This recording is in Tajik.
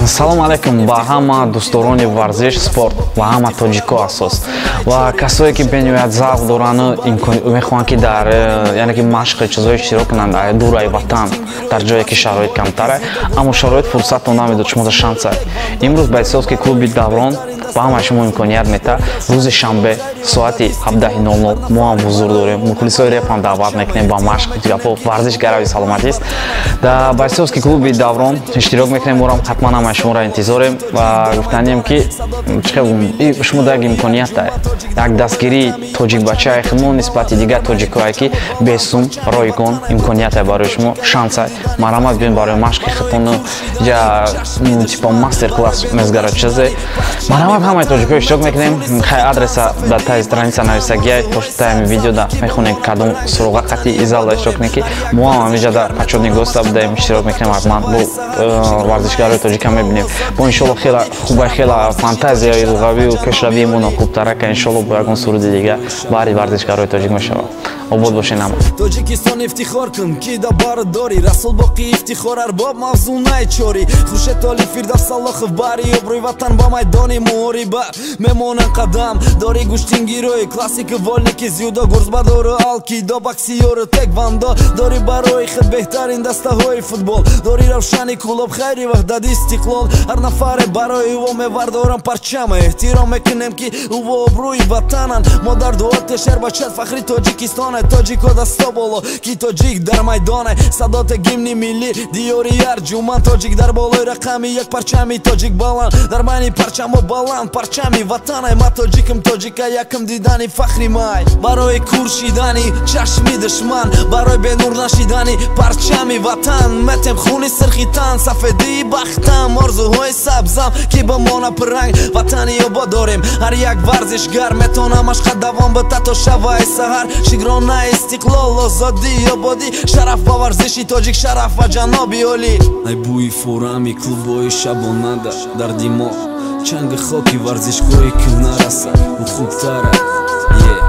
Салом алейкум ба ҳама дӯстдорони варзиш, спорт ва ҳама тоҷико асос ва касое, ки бениҳоят завқ дорану мехоҳанд, ки дар яъне ки машқи чизҳое иштирок кунанд дураи ватан, дар ҷое ки шароит камтара, аммо шароит фурсатро намедод, шумо шанса. Имрӯз бойцовский клуби «Даврон» ба ҳамаи шумо имконият метаҳад. Рӯзи шанбе соати 17:00 мо ҳам ҳузур дорем. Мухлисои реп ҳам даъват мекунем ба машқ. Гапо варзиш гарави саломатист. Дар бойцовский клуби «Даврон» иштирок мекунем, морам ҳатман ҳамаи шуморо интизорем. Ва гуфтанем, ки шумо як имконият, як дастгирии тоҷикбачаи мо нисбати дигар тоҷикое, ки бесум, ройгон имконияте барои шумо, шанса. Марҳамат, биён барои машқи худтону я типа мастер класс мезгарад чизе. Марҳамат, ҳамаи тоҷико иштирок мекунем. Хай, адреса дар таи страница нависагия, таими видеода мехонем, кадом суроға қати изалда иштирок кунем, ки мо ҳам ҳамиҷа дар почётный госта будаем, иштирок мекунем ҳатман. Бо варзишгарои тоҷика мебинем, бо иншолло хела хуба, хела фантазияи луғавию пешравии моно хубтарака. Иншолло бо ягон суруди дига баъди варзишгарои тоҷик мешавад. Обод бошед ҳама. Тоҷикистон, ифтихор кун, ки да бар дорӣ Расул Боқӣ, ифтихор арбоб мавзунаи чорӣ, Хуршед Толи, Фирдавс Салохов, бари обрӯи ватан ба майдони муҳориба мемонанд қадам. Дори гӯштингирои классики, вольники, дзюдо, гурзбадору айкидо, боксёру тэквондо. Дори барои худ беҳтарин дастаҳои футбол, дори Равшани, Кӯлоб, Хайри, Ваҳдат, Истиқлол. Ҳар нафаре барои ӯ мевардорам парчама, эҳтиром мекунем, ки ӯ обрӯи ватананд. Модар дуоте шербачат, фахри Тоҷикистон. Тоҷико, дасто боло, ки тоҷик дар майдоне. Садоте гимни миллӣ, диёри арҷуманд. Тоҷик дар болои рақами як, парчами тоҷик баланд. Дар байни парчамо баланд парчами ватане. Ма тоҷикам, тоҷика якм дидани фахри май. Барои кур шидани чашми душман, барои бенур нашидани парчами ватан, метем хуни сирхи тан. Сафедии бахтам, орзуҳои сабзам, ки бимона пирранг. Ватани обод дорем, ҳар як варзишгар метона машқа давом бита то шаваи саҳар. Шукрона истиқлол, озодӣ, ободӣ. Шараф ба варзиши тоҷик, шараф ба ҷаноби олӣ. Ай бӯи форами клубҳои шабонада дар димоғ, чанги хоки варзишгоҳи кӯҳна раса, ӯ хубтара е.